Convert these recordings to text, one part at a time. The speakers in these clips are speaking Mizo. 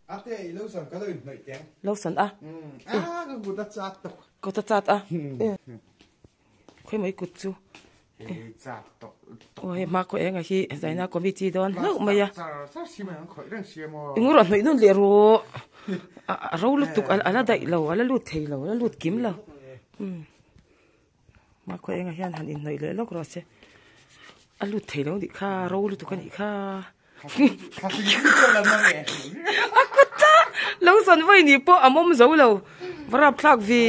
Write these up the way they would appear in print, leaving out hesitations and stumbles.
Ate i lo san ka lo inhnawih teng. Lo san a. A ka kut a chat tawk. Kut a chat a. Khawi mai kut chu. Hei chat tawk. Aw hei hma khaw enga hi zaina committee dawn hlauh mai a. Char char si mai ang khawih reng si emaw. Eng rawh hnawih nun leh rawh. A ro lutuk a la daih lo a la lut thei lo a la lut kim lo. Hma khaw enga hian han inhnawih leh lawk rawh se. A lut thei lo nih kha ro lutuk a nih kha. A kut a lo sawn vawi ni pawh a mawm zo lo va rap thlak ve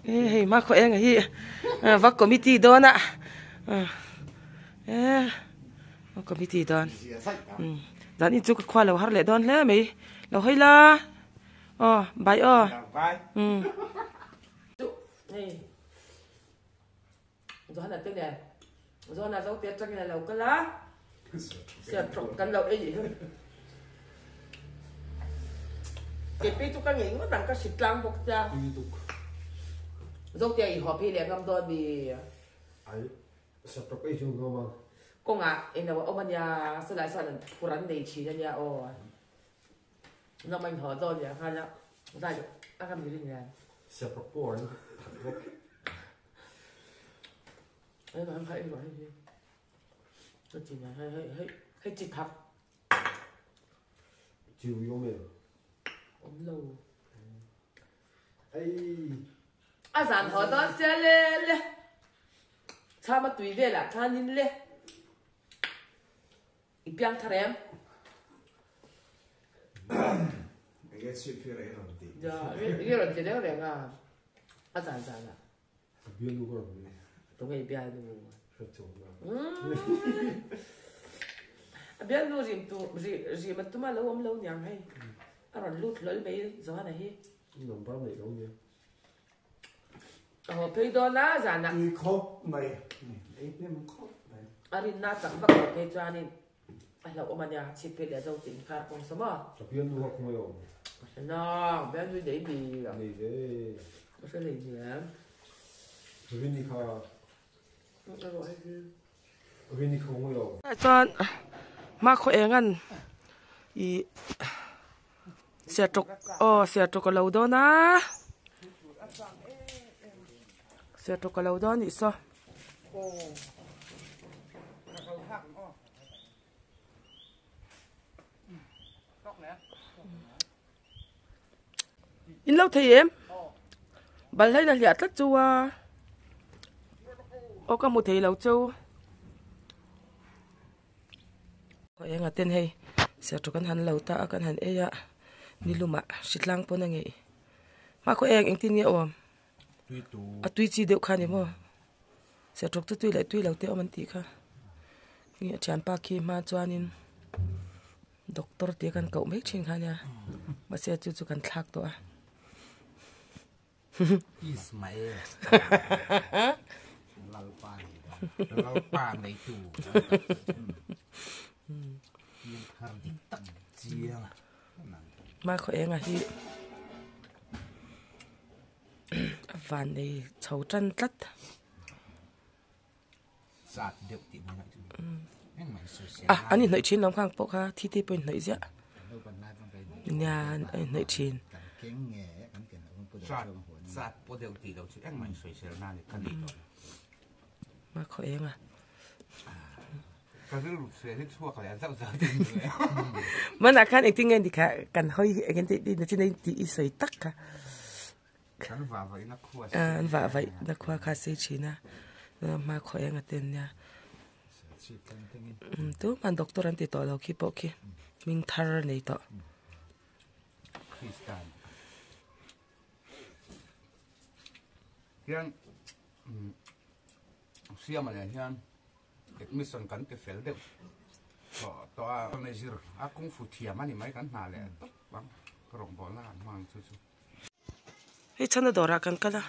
hei hma khaw enga hi va committee dawn a va committee dawn dan in chu ka khua lo har leh dawn hle mai lo hawi la aw bye aw hei Johana te nen Johana zo te atangin a lo kal a serthlawk kan lo ei hi kepi chu ka ngei ngawt ang ka hrit tlang bawk tia zo te i haw phei leh ngam dawn mi ai serthlawk ei chu ngam ang kawngah eng lo a awm ania sawlai sawn an phur an nei thin ania aw Nangmah in haw dawn leh nghal a zai a ka mi rin nen. Siapak pawh an that bawk. Hei hei hei hei hei. Ka chi na hei hei hei hei chi thak. Chiu i awm em? Awm lo. Ei. A zan haw dawn sia le le. Chhama tui velah khanin le. I piang thar em? Enge chhip hi rei rawn ti. Ja, i rawn ti reng reng a. A zan zan ah. A bialnu ka rawn ni. Tunge i bialnu? Hre chuang lo. A bialnu rim tu rim a tuma lo awm lo niang hei. A rawn lut hlawl mai Johana hi. Number neih lo nia. A haw phei dawn a zanah. Tui khawp mai. Ei hnem khawp mai. A rinna chak vak loh phei chuanin a hlauh awm a nia, chhip phei leh zo tih inkar kawng sawm a. Ka bialnu kha khawngaih awm. Ka hre nang, bialnu nei mi. Nei ve. Ka hre hlei hniam. Rini kha. A ruah hei hi. Rini kha khawngaih awm. Chuan hmakhaw engan i Siaṭawk aw siaṭawk a lo dawn a siaṭawk a lo dawn anih saw. In lo thei em? Balhla in a hliah tlat chu a aw ka hmu thei lo chu. Khaw enga ten hei sertawk an han lo ta a kan han ei a nilumah hritlang pawn a ngeih hma khaw eng engtin nge awm a tui chi deuh kha ni maw sertawk chu tui leh tui lo te awm an tih kha nge a thianpa khi hma chuanin doctor tia kan koh mai thin kha nia mahse chu chu kan thlak tawh a. Ismael Lalpa nei Lalpa neitu Pian thar dik tak chiang Ma khaw enga hi a van nei chho tan tlat Zat deuh tih mai lah chu engmah in sawi Ah an inhnawih thin lo khang pawh kha thi te pawh inhnawih ziah nia an inhnawih thin Zat pawh deuh tih loh chu engmah in sawisel na ni ka ni tawh Ma khaw eng a Ka rilru chhe hi chhuak leh zauh zauh tih ni leh Manah khan engtin nge ni kha kan hawi hi engtin tih na tih i sawi tak kha. An vah vaih na khua sei An vah vaih na khua kha sei thin a hma khaw eng a ten nia tumah doctor an ti tawh lo khi pawh khi hming thar a nei tawh. Kristan hian siama nen hian admission kan ti fel deuh tawh tawh a zir a kungfu thiam a ni mai kan hna leh tawp ang rawngbawlna an hmang chu chu. Hei chhana dawrah kan kal a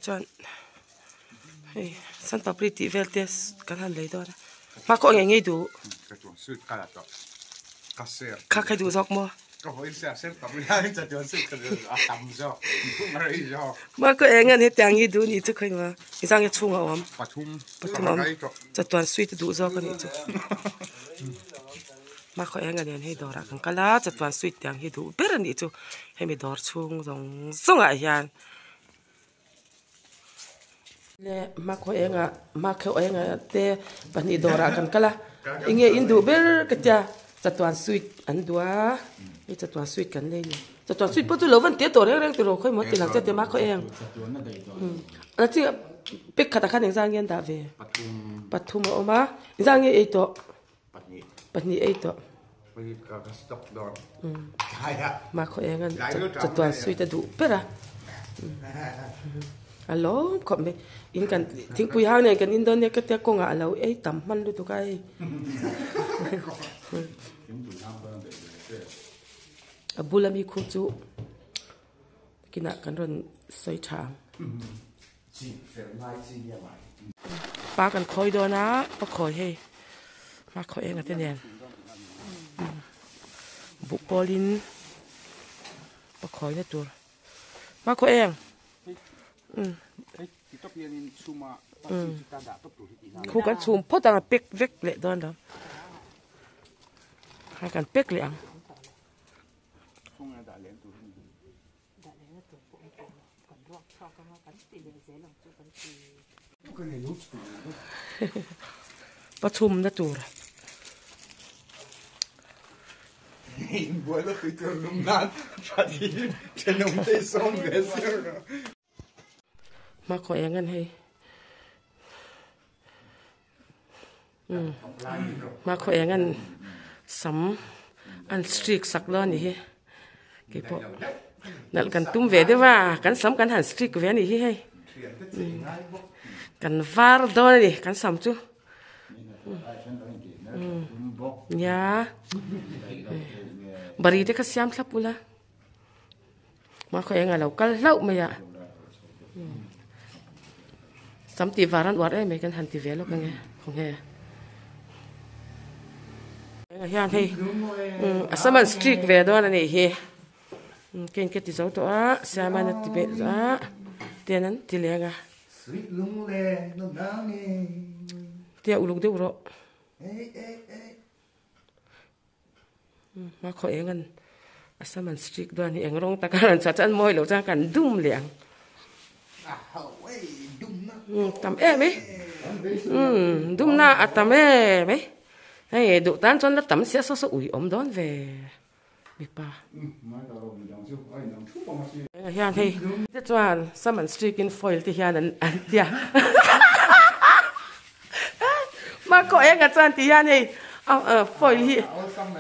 chuan hei san papri tih vel te kan han lei dawn a hma kawh ngei ngei duh kha khai duh zawk maw hma kawh eng an hetiang hi duh anih chu khawi maw engzah nge chhungah a awm pathum a awm chatuan sweet a duh zawk anih chu. Hmakhaw eng a nen hei dawrah kan kal a chatuan sweet tiang hi duh ber a nih chu hemi dawr chhung zawng zawngah hian. Le hmakhaw engah hmakhaw engah te pahnih dawrah kan kal a enge in duh ber ka tia chatuan sweet an duh a hei chatuan sweet kan lei ni chatuan sweet pawh chu lo van te tawh reng reng tiraw khawimaw ti lang che tia hmakhaw eng pek khatah khan engzah nge an dah ve pathum a awm a engzah nge ei tawh. Pahnih ei tawh. Mahkhaw eng an chatuan sweet a duh ber a. A lawm khawp mai. In kan thingpui hang nen kan in dawn nia ka tia kawngah a lo ei tam hman lutuk a hei. A bula mi khu chu kinah kan rawn sawi tha ang. Pa kan khawi dawn a pa khawi hei hma khawi eng ate nen buh pawlin pa khawi na tur hma khawi eng khu kan chhum phawt ang a pack vek leh dawn lo kha kan pack leh ang. Pathumna tur. Hmakhaw eng an hei. Hmakhaw eng an sam an streak sak dawn a nih hi keipawh nalh kan tum ve deuh a kan sam kan han streak ve a nih hi hei kan var dawn a ni kan sam chu nia bari te kha siam thlap ula. Hmakhaw eng a lo kal hlauh mai a sam tih var an uar em mai kan han ti ve lawk ange khawnge engah hian hei a sam an streak ve dawn a nih hi keng ka ti zo tawh a siamana ti beh a ten an ti leng a tia uluk deuh rawh. Hmakhaw eng an a sam an streak dawn hi eng rawng taka an chhuah chuan mawi loh chuan kan dum leh ang tam em e dumna a tam em e hei duh tan chuan la tam sia saw saw ui awm dawn ve mipa engah hian hei te chuan sam an streak in foil te hian an an tia. Hmakhaw engah chuan ti hian hei foil hi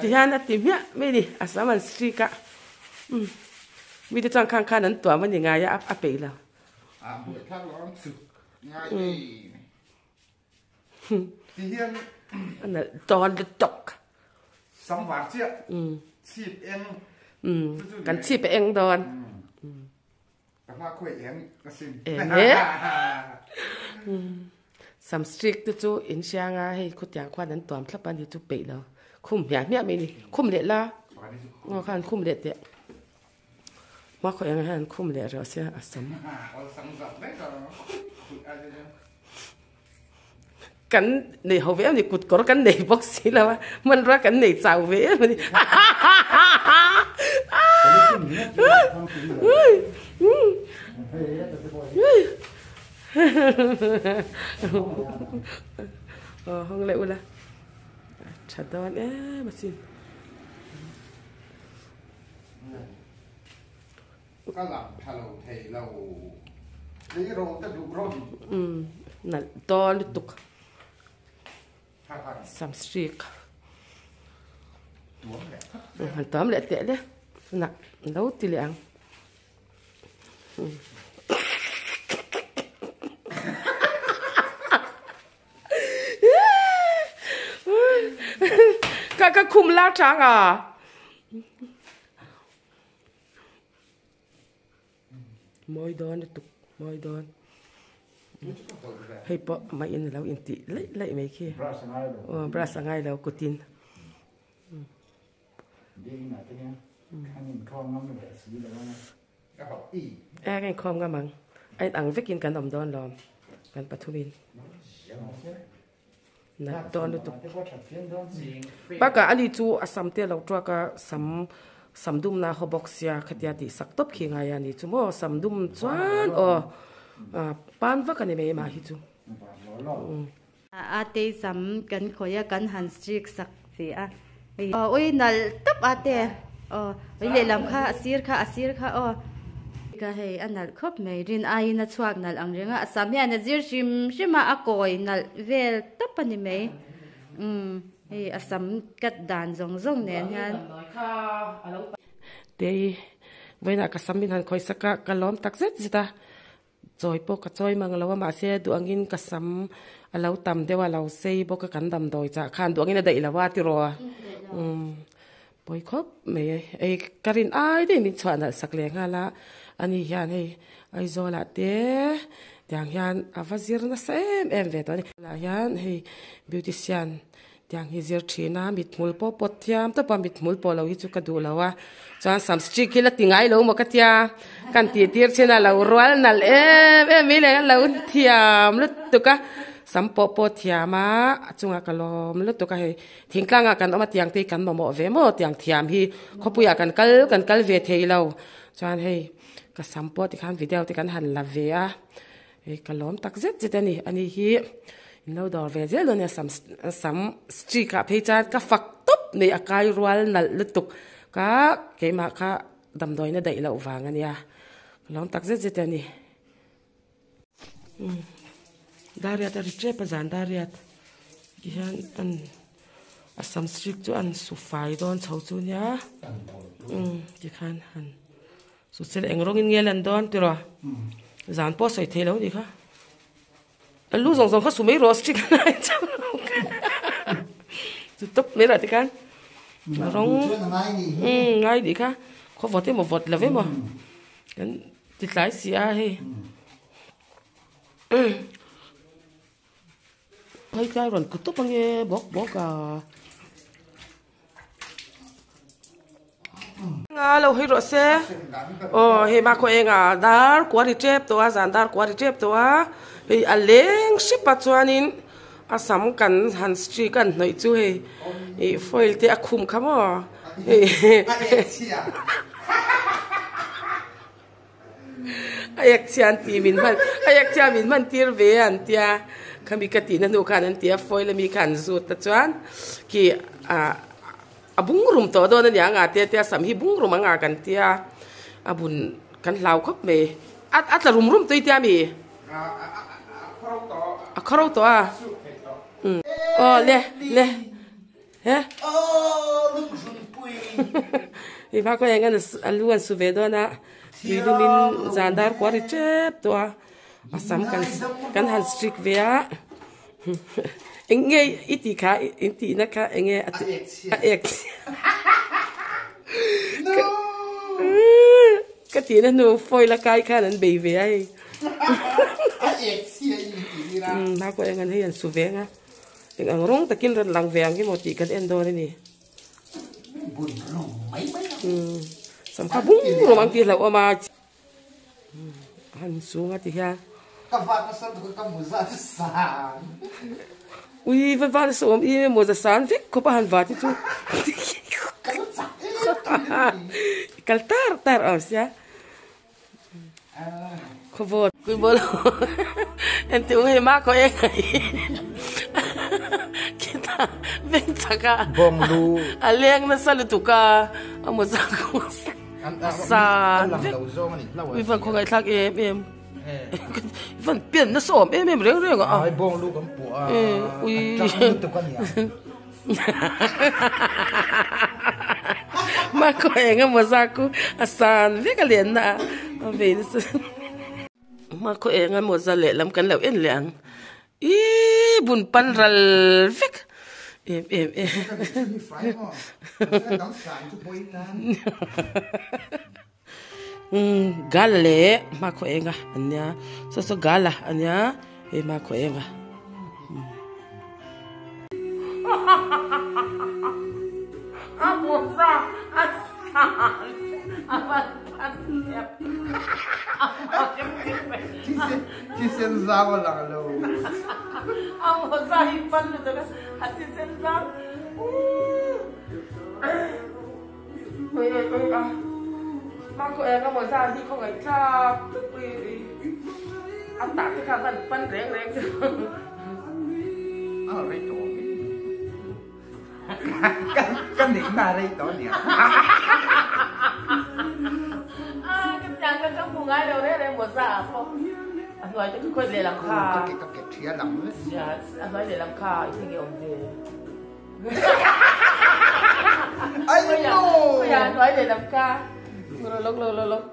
ti hian a ti hmiah mai a ni a sam an streak a mite chuan khang khan an tuam a ni ngai a a peih lo a nalh dawn lutuk kan chhip a eng dawn. Sam streak te chu in hriang a hei khutiang khuan an tuam thlap a ni chu peih lo khum hmiah hmiah mai a ni khum leh la aw khan khum leh teh hmakhaw engah hian an khum leh reuh sia a sam kan nei ho ve em ni kut kawr kan nei bawk si lo a hmanrua kan nei chau ve em a ni aw hawng leh ula tha dawn em asin. Ka lang tha lo thei lo. Tleirawl te duh rawn. Umm nalh dawn lutuk. Sam streak. Han tuam leh teh le. Tunah lo ti leh ang. Ka ka khum la chang a. Mawi dawn lutuk mawi dawn hei pawh amah in alo intih laih laih mai khi aw brush a ngai lo kutin e ka inkhawm ngam ang a in ang vekin kan awm dawn lawm kan pathumin. Nalh dawn lutuk. Bakah ani chu a sam te a lo tuak a, sam sam dum na haw bawk sia khatia tih sak tawp khi ngai a ni chu maw sam dum chuan aw pan vak a ni mai mah hi chu. A tei sam kan khawih a kan han streak sak ve a hei aw ui nalh tawp a te aw ui lehlam kha a sir kha a sir kha aw ka hei a nalh khawp mai rin aiin a chhuak nalh ang reng a a sam hian a zir hrim hrim a a kawi nalh vel tawp a ni mai umm hei a sam cut dan zawng zawng nen hian. Tei vawiinah ka sam min han khawih sak a ka lawm tak zet zet a. Chawi pawh ka chawi mang lo a, mahse duh angin ka sam a lo tam deuh a, lo sei bawk a kan damdawi chah khan duh angin a daih lo a tiraw a, umm pawi khawp mai ei ka rin ai daih min chhuah nalh sak leh nghal a, ani hian hei Aizawl ah te tiang hian a va zir nasa em em ve tawh a ni, tunah hian hei beautician Tiang hi zir thin a, mithmul pawh pawt thiam tawp a, mithmul pawh lo hi chu ka duh lo a, chuan sam streak hi la ti ngai lo maw ka tia, kan tih tir chin a lo rual nalh em em mai leh lo thiam lutuk a, sam pawh pawh thiam a, a chungah ka lawm lutuk a hei thingtlang ah kan awm a tiang te hi kan mamawh ve maw tiang thiam hi khawpui ah kan kal kan kal ve thei lo, chuan hei ka sam pawh tikhan video te kan han la ve a. Hei ka lawm tak zet zet a ni, ani hi in lo dawr ve zel dawn nia sam sam streak ah phei chuan ka fak tawp mai a kai rual nalh lutuk ka keimah kha damdawiin a daih loh vang a nia ka lawm tak zet zet a ni. Umm dariat a ri tep a zan dariat tihian an a sam streak chu an su fai dawn chho chu nia umm tikhan han. Chu chel eng rawngin nge lan dawn tiraw? Zan pawh sawi thei lo ni kha. A lu zawng zawng kha su mai rawh strict a ngai chauh lo kha. Chu tawp mai lah tikhan rawng umm ngai nih kha. Khaw vawt emaw vawt lo emaw kan ti tlai si a hei. Phai tlai rawn kut tawp ange bawk bawk a. Nga lo hei rawh se aw hei ma khaw eng ah dar kua ri tep tawh a zan dar kua ri tep tawh a hei a leng hrep a chuanin a sam kan han streak a han hnawih chu hei ih foil te a khum kha maw hei A ek chhia an tih min hman a ek chhia min hman tir ve an tia khami ka tihna hnu khan an ti a foil ami kha an zut ta chuan khi ah a bung rum tawh dawn a nia nga te tia sam hi bung rum anga kan tia a bun kan hlau khawp mai a a tla rum rum tui tia mi a khawro tawh a aw le le. He? I hma khaw eng a lu an su ve dawn a, tui lumin zan dar kual ri tep tawh a, a sam kan kan han strict ve a, eng nge i tih kha in tihna kha eng nge a ek chhia ka tihna hnu foil a kai khan an bei ve a hei hma khaw eng an hei an su ve ang a. Eng ang rawng takin rawn lang ve ang hi maw tih kan en dawn a ni. Sam kha bung rum ang tih hlauh awm a. Han sung a ti hian. Ka van nasa lutuk a ka mawza chu san. Ui va van nasa awm i mawza san vek khawp a han va te chu. Ka lo chak em em. Kal tar tar awm sia. Khawvawt kui bawlh engti ung hei mah khaw eng a hi khitah veng chak a a leng nasa lutuk a a mawza kawng a san vek ui van khawngaih thlak em em van pian nasa awm em em reng reng a ui. Mah khaw eng emaw zak chu a san vek a lenna a a vei nasa mah khaw eng emaw za lehlam kan lo en leh ang ihh bun pan ral vek em em em umm gala leh hma khaw eng a ania saw saw gala ania hei hma khaw eng a. Thisen zau a lang lo. mawza hi pan lutuk a, a thi sen zang. Ui ui ui a. Ma khaw eng a mawza hi khawngaih tlak tuk ui ui. A tah te kha van pan reng reng chu. A rei tawh awm e. Ka neihna a rei tawh ania. A ka chiang ka ka hmu ngai lo reng reng mawza ah pawh. A hnuai te khawi lehlam kha. Ka ke ṭhia lang vek. A hnuai lehlam kha i thing i awm ve. I know! Khawiah a hnuai lehlam kha. Lawk lawk lawk lawk.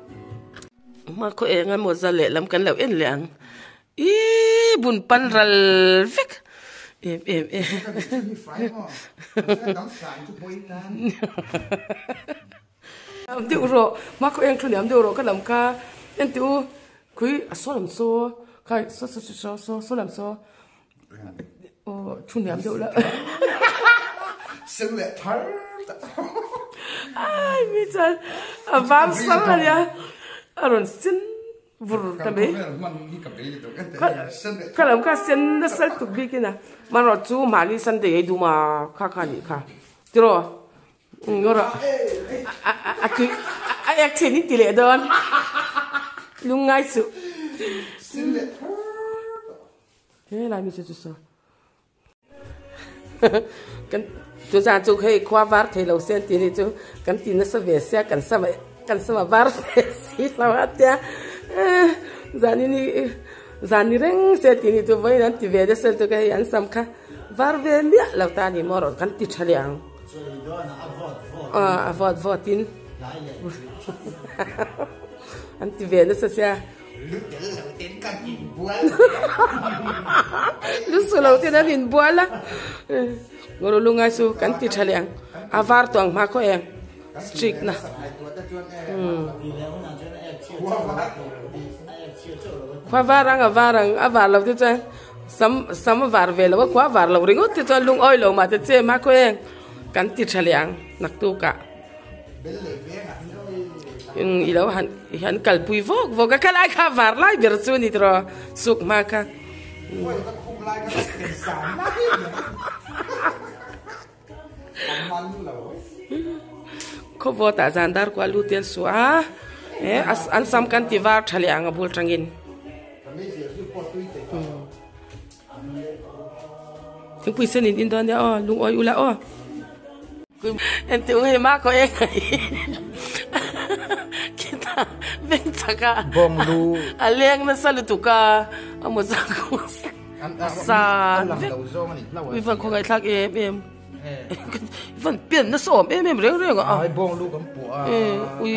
Hma khaw eng a mawza lehlam kan lo en leh ang. Iiii bun pan ral vek em em em. Am deuh rawh hma khaw eng thu liam deuh rawh ka lam kha en teh u khui a saw lam saw khai saw saw saw saw saw lam saw aw thu liam deuh la sen leh thar ai mi chuan a vang sang ania a rawn sen Vur ta mai. Kha lam kha sen nasa lutuk bik in a. Marawh chu mahni Sunday ei dum a kha kha nih kha. Tiraw? Ngarawh a tui a ek thin in ti leh dawn. Lungngai suh. Helai mi chu chu saw. Kan tuzan chu hei khua var thei lo se an ti nih chu kan ti nasa ve sia kan sama kan sama var ve si lo a tia zanin hi zan ni reng se an ti nih chu vawiin an ti ve nasa lutuk a hei an sam kha var ve miah lo ta a ni maw rawh kan ti tha leh ang a vawt vawt in an ti ve nasa sia. Lu tel lo ten kan inbual. Lu su lo ten an inbual a. Ngawr lu ngai su kan ti tha leh ang. A var tawh ang hma khaw eng strict na. Khua var ang a var ang a var lo te chuan sam sam a var ve lo a khua var lo ringawt te chuan lungawi lo mah te che hma khaw eng kan ti tha leh ang naktuk ah. I lo han i han kalpui vawk vawk a khalai kha var lai ber chu ni tiraw suk hma kha. Khawvawt ah zan dar kual lut te an suah a e an sam kan ti var tha leh ang a bul tangin. Thingpui sen in in dawn nia aw lungawi ula aw. Engti ung hei mah khaw eng ai khita veng chak a a leng nasa lutuk a a mawza kawng a san vek ui van khawngaih thlak em em van pian nasa awm em em reng reng a ui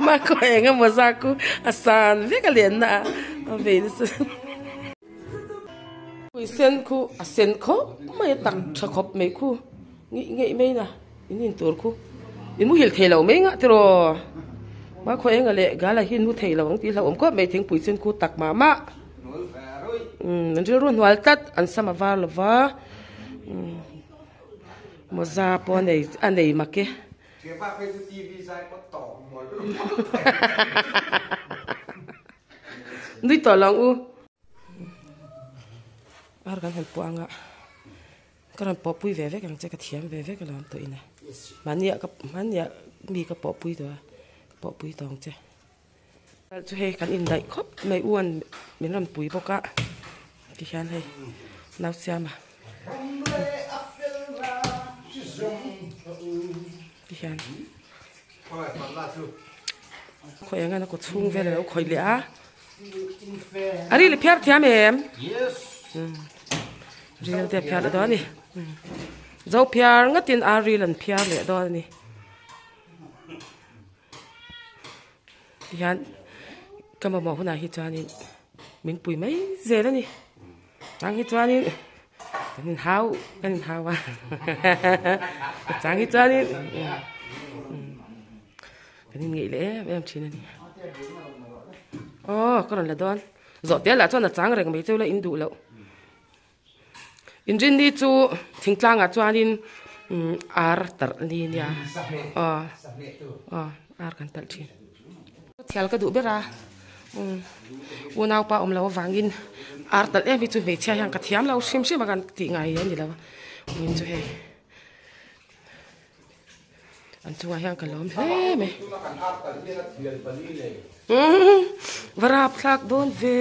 mah khaw eng a mawza khu a san vek a len na a vei nasa. Pui sen khu a sen khawp mai a tak tha khawp mai khu ngih ngeih mai na in in tur khu in muhil thei lo mai ngah tiraw hma khaw enga leh gala hi in mu thei lo ang tih hlauhawm khawp mai thingpui sen khu tak mah mah umm an rilru hnual tlat an sam a var lo va umm mawza pawh a nei a nei mak e. Nui tawh lo ang u. Ar kan han puah anga ka rawn pawh pui ve vek ang che ka thiam ve vek alawm tawh ina mahnia ka mahnia mi ka pawh pui tawh a ka pawh pui tawh ang che chu hei kan indaih khawp mai u an min rawn pui bawk a tihian hei nau siama tihian khawi eng a kaw chhung vel alo khawih leh a. A ril i phiar thiam em? Ril te a phiar leh dawn a ni. Zo phiar ngatin ar ril an phiar leh dawn a ni. Tihian ka mamawh hunah hi chuanin min pui mai zel a ni. Chang hi chuanin kan inhau kan inhau a. Chang hi chuanin Kan inngeih leh em em thin a ni. Aw ka rawn la dawn. Zawh tel lah chuan a chang reng mai cheu la in duh loh. Inrinni chu thingtlangah chuanin ar tarh a ni nia. Aw aw ar kan talh thin. Thial ka duh ber a. Unaupa awm lo avangin ar talh em hi chu hmeichhia hian ka thiam lo hrim hrim a kan tih ngai a ni lo a vawiin chu hei an chungah hian ka lawm hle mai va rap thlak dawn ve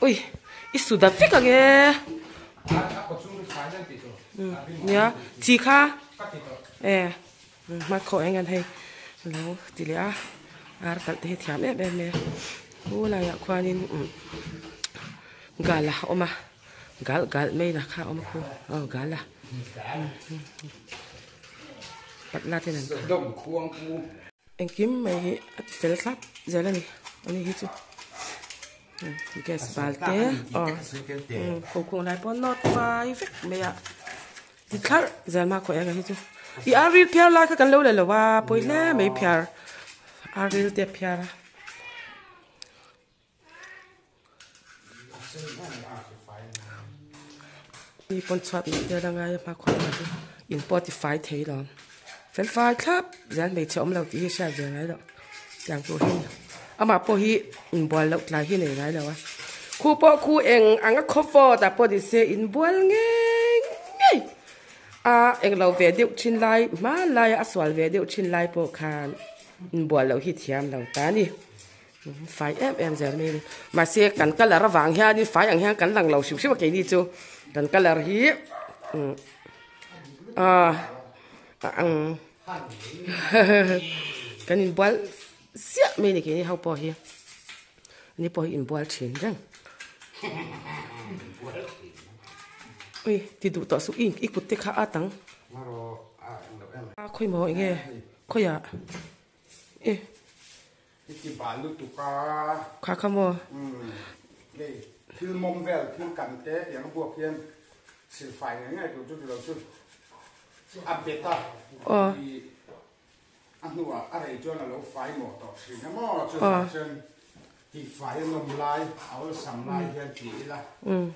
Ui i su dat vek ang e nia chi kha e hma khawh eng an hei lo ti leh a ar talh te hi thiam em em mai a chu laiah khuanin gal a awm a gal gal mai la kha a awm a khu aw gal a patla ten an Engkim mai hi a ti fel thlap zel a ni ani hi chu gas bal te aw ko kung lai pawh nawt fai vek mai a ti thlarh zel hma khawih ang hi chu i ar ril phiar lai kha kan lo la lo a pawi hle mai phiar ar ril te a phiar a. Mi pawn chhuat leh tel a ngai a hmakhua lamah chu in pawh a ti fai thei lo fel fai thlap zel hmeichhe awm lo tih hi hriat ve ngai loh tiang tur hi a ni amah pawh hi inbual loh tlai hi nei ngai lo a khu pawh khu eng ang a khaw vawt ah pawh ni se inbual ngei ngei a englo ve deuh thin lai hmanlai a sual ve deuh thin lai pawh khan inbual loh hi thiam lo ta a ni. Fai em em zel mai a ni. Mahse kan colour avang hianin fai ang hian kan lang lo hrim hrim a keini chu kan colour hi ah a ang kan inbual ziah mai a ni keini ho pawh hi ani pawh hi inbual thin reng. Ui ti duh tawh suh i kut te kha a at ang. Khawi maw eng nge khawiah. E. I ti bal lutuk a. Kha kha maw? Umm. Hei thil mawm vel thil kan te tiang a buak hian silfai ngei ngei tur chu ti lo chu a bet a. Aw. I a hnuah a rei chuan a lo fai mawh tawh thin a maw chuvang chuan tihfai a nawm lai a awlsam lai hian ti ila. Umm.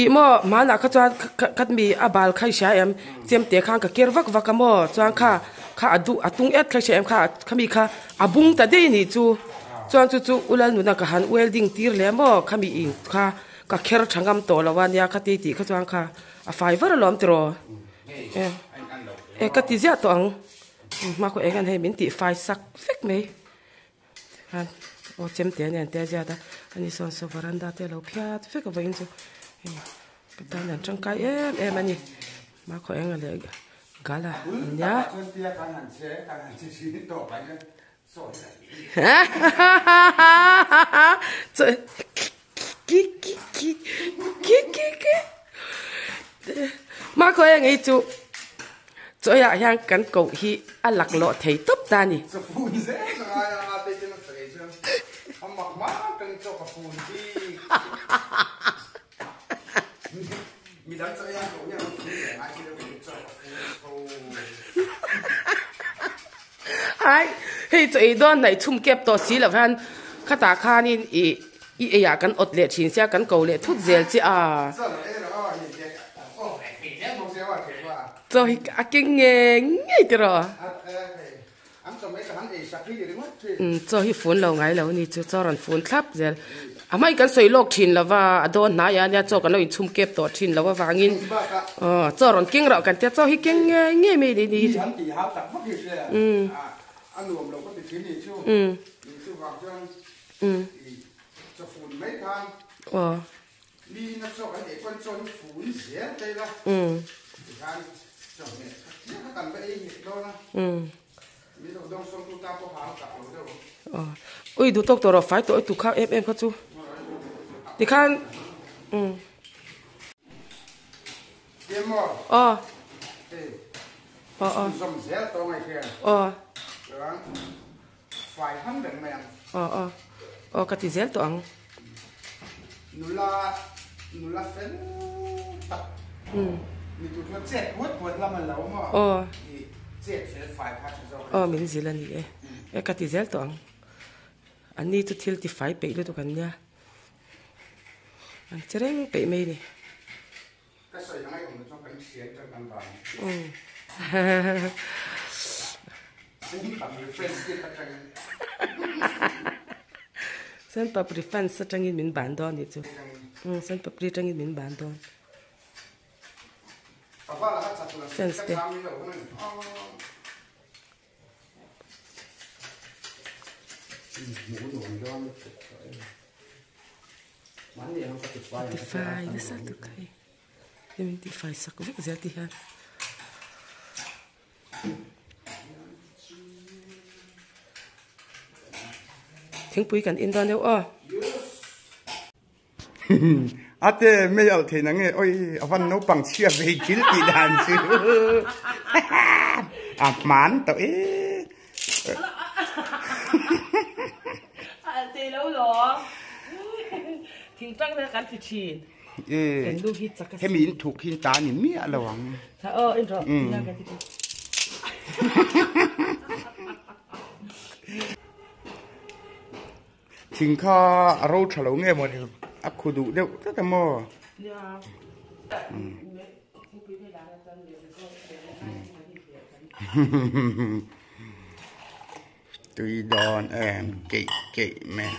Ih maw hmanah kha chuan khat mi a bal kha i hria em chemte khan ka ker vak vak a maw chuan kha kha a duh a tung et kha i hria em kha khami kha a bung ta daih a nih chu chuan chu chu u Lalnuna ka han welding tir leh maw khami in kha ka kher tha ngam tawh lo a nia khati tih kha chuan kha a fai var alawm tiraw e ka ti ziah tawh ang hma khaw eng an hei min tih fai sak vek mai. Khan aw chemte nen te a ziat a ani sawn saw varanda te a lo phiat vek a vawiin chu hei ka tan an tangkai em em a ni hmakhaw eng a leh gala ania hmakhaw eng hi chu. Chawiah hian kan koh hi a laklawh thei tawp ta a ni. Hai, hei chaw ei dawn hnaih chhum kep tawh si loh hian khatah khanin ih i eiah kan awt leh thin sia kan ko leh thut zel che a. Chaw hi a keng ngei ngei tiraw? Umm chaw hi fun lo ngai lo a ni chu, chaw rawn fun thlap zel. A hmai kan sawi lawk thin lo va, a dawn hnai a nia chaw kan lo inchhum kep tawh thin lo avangin aw chaw rawn keng rauh kan tia chaw hi keng ngei ngei mai a ni hi chu. Umm umm umm aw. Ui duh tawk tawh rawh fai tawh i tu kha em em kha chu tikhan umm aw aw aw aw Aw aw aw ka ti zel tawh ang. Nula nula fel tak mi tur chuan chet puat puat lam an lo maw? Aw. I chet fel fai kha tha zawk. Aw min zil a ni e. E ka ti zel tawh ang. An ni chu thil ti fai peih lutuk an nia. An che reng peih mai a ni. Sen papri fans atangin min ban dawn nih chu. Sen papri atangin min ban dawn. Fans te. Tifai nasa tuk hei. Hei min tifai sak vek zel ti hian. Thingpui kan in dawn deuh aw. Ate mei alh thei na nge oi a van naupang chhia vei thil tih dan chu a hman tawh e. A alh thei lo lo thingtang te kan ti thin. E hemi in thuk hi ta ni miah lo ang. Tha aw in rawh tiang kan ti thin. Thing kha a ro tha lo nge maw ni a khu duh deuh tlat a maw. Tui dawn em keih keih mai.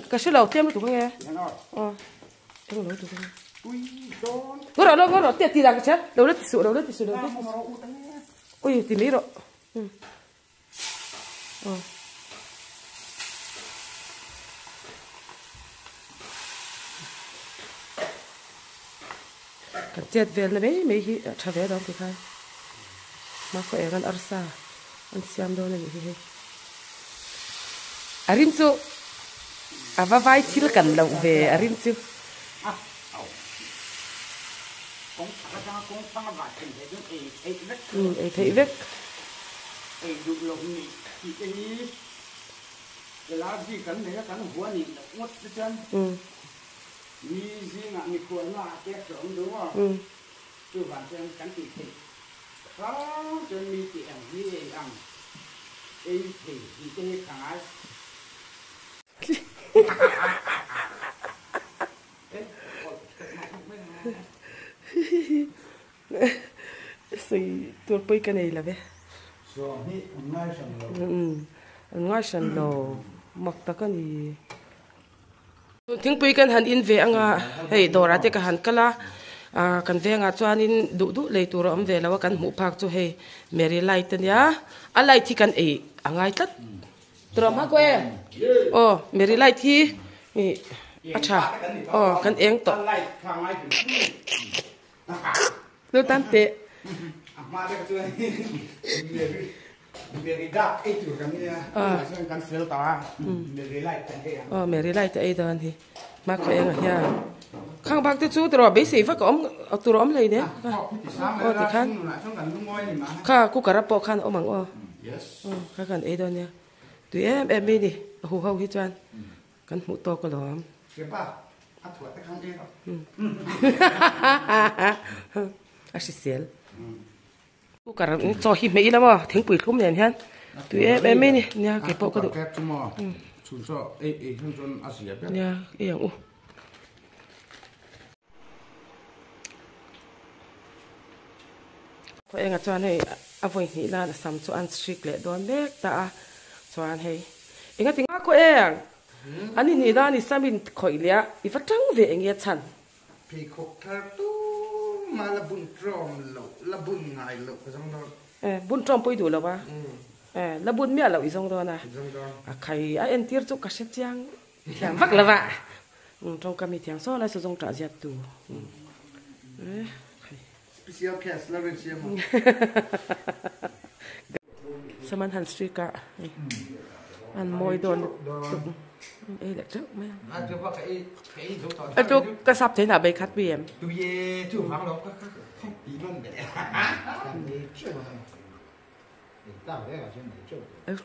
Ka hre lo tlem lutuk ange aw tlem lo lutuk ange ngaw rawh ngaw rawh te ti dan ka hria lo la ti suh lo la ti suh lo la ti suh ui ti mai rawh aw kan chet vel na mai mai hi a tha ve dawn tikhan hmakhaw eng an arsa an siam dawn a nih hi hei a rin chu a va vai thil kan loh ve a rin chu. Ei theih vek. Sawi tur pawh ka nei lo ve. An ngai hran lo mak tak a ni. Thingpui kan han in ve anga hei dawrah te ka han kal a ah kan vengah chuanin duh duh lei tur a awm ve lo a kan hmuh phak chu hei Mary light a nia a light hi kan ei a ngai tlat. Trawm ha ko e. Aw Mary light hi a tha. Aw kan eng tawh. Lo tan teh. Aw Mary light a ei dawn hi. Hma khaw eng ah hian. Khang bak te chu tiraw beisei vak a awm tur a awm hlei nen. Aw tikhan kha cooker a pawh khan a awm ang aw. Aw kha kan ei dawn nia. Tui em em mai ni a hu ho hi chuan kan hmuh tawk alawm. A hrisel. Cooker chaw hi hmeh ila maw thingpui thlum nen hian tui em em mai ni nia kei pawh ka duh nia ei ang u. Khaw engah chuan hei a vawi hnih nan a sam chu an hrik leh dawn mek ta a chuan hei engati nga khaw eng an inhnih nan i sam in khawih leh a i va tang ve eng nge chhan. Pheikhawk thar tumah la bun tawm loh, la bun ngai loh ka zawng dawn. Eh, bun tawm pawh i duh lo a. Eh, la bun miah loh i zawng dawn a. Zawng dawn. A khai a entir chu ka hre chiang thiam vak lo a. Tawngka mi thiang saw lai saw zawng tah ziat tu. Eh, khai. Special case la rin siam a. Saman han streak a hei an mawi dawn lutuk ei leh teuh mai ang. A chu ka sap thei nah bei khat pi em.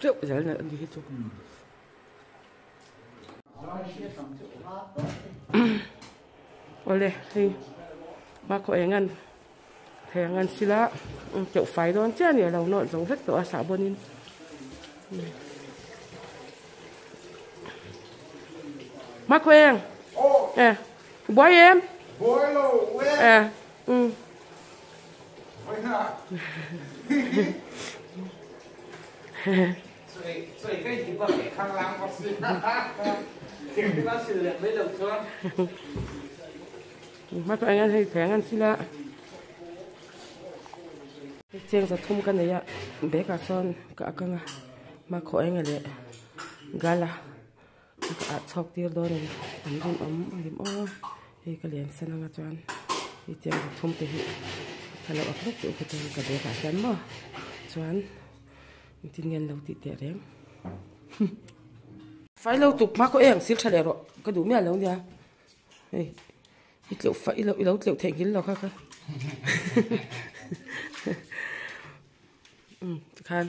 Teuh zel na ni hi chu. Awle hei hmakhaw eng an thei ang an sila keuh fai dawn chiah a ni a lo nawt zo vek tawh a sahbawn in. Ma khueng. Eh. Buai em. Buai lo we. Eh. Ừ. Ma khueng an hei theng an sila. Cheng za thum ka nei a bag ah sawn ka ak anga ma khueng a leh gala ka ah chhawk tir dawn a ni an rin awm a rim aw hei ka lian san anga chuan hei cheng za thum te hi ka lo ak vek tih te chuan ka bag ah hian maw chuan engtin nge an lo tih teh reng fai lo tuk hma khaw eng sil tha leh rawh ka duh miah lo nia hei. I tleuh fah i lo i lo tleuh theih nghil lo kha kha um tikhan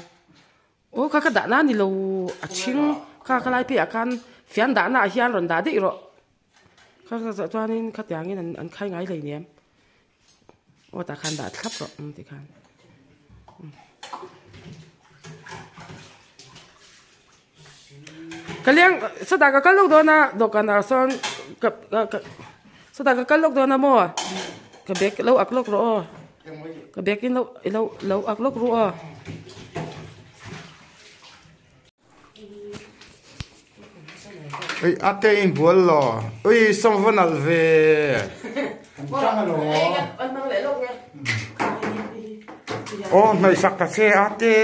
aw kha ka dah na ni lo a chhing kha ka lai piahah khan fian dah naah hian rawn dah daih rawh kha kha zawh chuanin khatiangin an an khai ngai hleinem aw tah khan dah thlap rawh um tikhan. Ka leng sawtah ka kal lawk dawn a dawhkan ah sawn ka ka sawtah ka kal lawk dawn a maw ka bag lo ak lawk rawh aw ka bag in lo lo lo ak lawk ru aw. Ui a te in bual lo ui sawm va nalh ve. Aw hnawih sak ta che a te.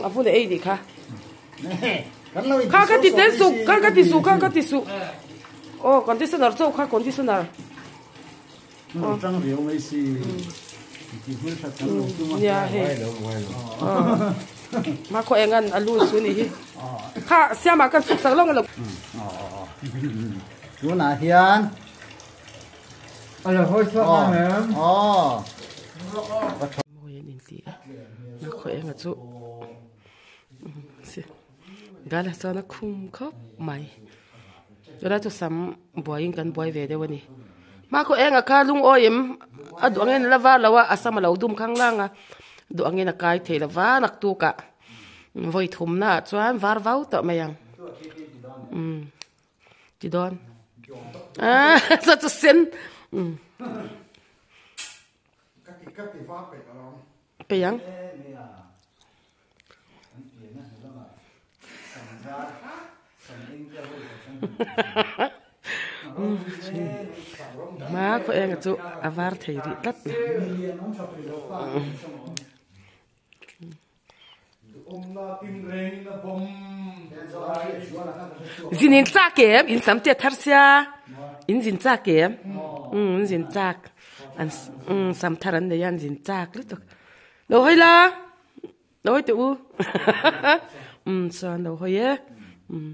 A vun a ei nih kha. Kha ka ti tel suh, kha ka ti suh, kha ka ti suh. Aw conditioner chauh kha conditioner. Tang riau mai si. Ti hmel that kan lo tum a. Nia hei. Ma khaw eng an a lu su nih hi. Kha siamah kan chhuk sak lawng a lo. Tunah hian a lo hawi chhuak ang em? Aw. Mawi an inti a. Ma khaw eng a chu. Gala chuan a khum khawp mai tunah chu sam buaiin kan buai ve deuh a ni hma khaw engah kha lungawi em a duh angin a la var lo a a sam a lo dum khang lang a duh angin a kai thei lo va naktuk ah vawi thumna ah chuan var vau tawh mai ang umm ti dawn ah chu chu sen umm. Peih ang. Hma khaw eng chu a var thei rih tlat mai. Zin in chak em in sam te thar sia in zin chak em um in zin chak an um sam thar an nei a an zin chak lutuk lo hawi la lo hawi teh u um chuan lo hawi e um.